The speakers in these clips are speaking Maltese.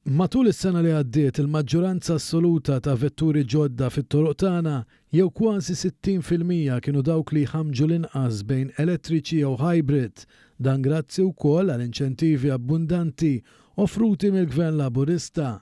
Matul is-sena li għaddiet, il-maġġoranza assoluta ta' vetturi ġodda fit-toroq tagħna, jew kważi 60% kienu dawk li jħammġu l-inqas bejn elettriċi jew hybrid. Dan grazzi wkoll għal inċentivi abbundanti offruti mill-Gvern Laburista.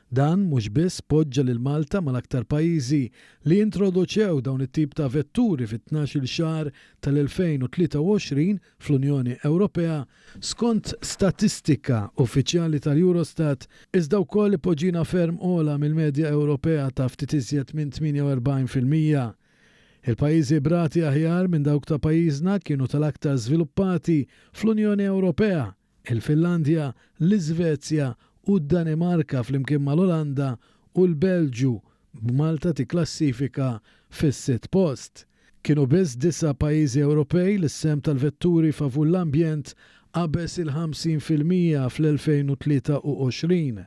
Dan mhux biss poġġa lil Malta mal-aktar pajjiżi li introduċew dawn it-tip ta' vetturi fit-tnax-il xahar tal-2023 fl-Unjoni Ewropea, skont statistika uffiċjali tal-Eurostat, iżda wkoll ipoġġina ferm ogħla mill-medja Ewropea ta' ftit iżjed minn 48%. Il-pajjiżi b'rati aħjar minn dawk ta' pajjiżna kienu tal-aktar żviluppati fl-Unjoni Ewropea, il-Finlandja, l-Iżvezja u d-Danimarka flimkien mal-Olanda u l-Belġju, b'Malta tikklassifika fis-sitt post. Kienu biss disa' pajjiżi Ewropej li s-sehem tal-vetturi favur l-ambjent qabeż il-50% fl-2023.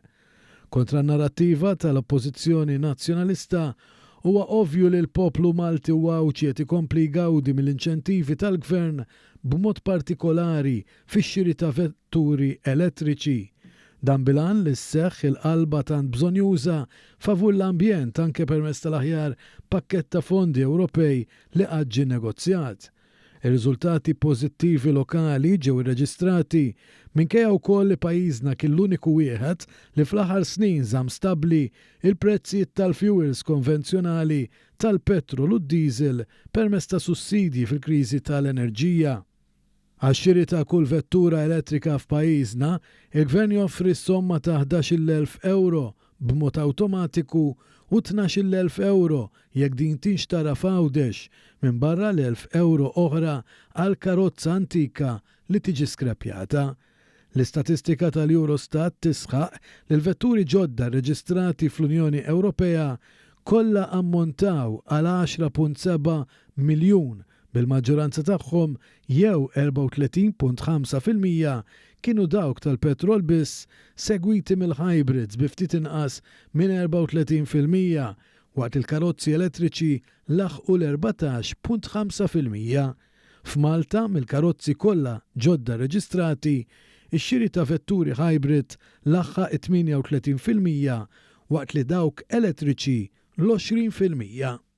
Kontra n-narrattiva tal-Oppożizzjoni Nazzjonalista, huwa ovvju li l-poplu Malti u Għawdxi qed ikompli jgawdi mill-inċentivi tal-Gvern b'mod partikolari fix-xiri ta' vetturi elettriċi. Dan bil-għan li sseħħ il-qalba tant bżonnjuża favur l-ambjent anke permezz tal-aħjar pakkett ta' fondi Ewropej li qatt ġie negozjat. Ir-riżultati pożittivi lokali ġew irreġistrati minkejja wkoll li pajjiżna kien l-uniku wieħed li fl-aħħar snin żamm stabbli l-prezzijiet tal-fjuwils konvenzjonali tal-petrol u d-diesel permezz ta' sussidji fil-kriżi tal-enerġija. Għax-xiri ta' kull vettura elettrika f'pajjiżna, il-Gvern joffri s-somma ta' 11,000 ewro b'mod awtomatiku u 12,000 ewro jekk din tinxtara f'Għawdex, minbarra l-1,000 ewro oħra għal karozza antika li tiġi skreppjata. L-istatistika tal-Eurostat tisħaq li l-vetturi ġodda rreġistrati fl-Unjoni Ewropea kollha ammontaw għal 10.7 miljun bil-maġġoranza tagħhom jew 34.5% kienu dawk tal-petrol biss segwiti mill-hybrids bi ftit inqas minn 34% waqt li l-karozzi elettriċi laħqu l-14.5%. F'Malta, mill-karozzi kollha ġodda rreġistrati, ix-xiri ta' vetturi hybrid laħħaq it-38% waqt li dawk elettriċi l-20%.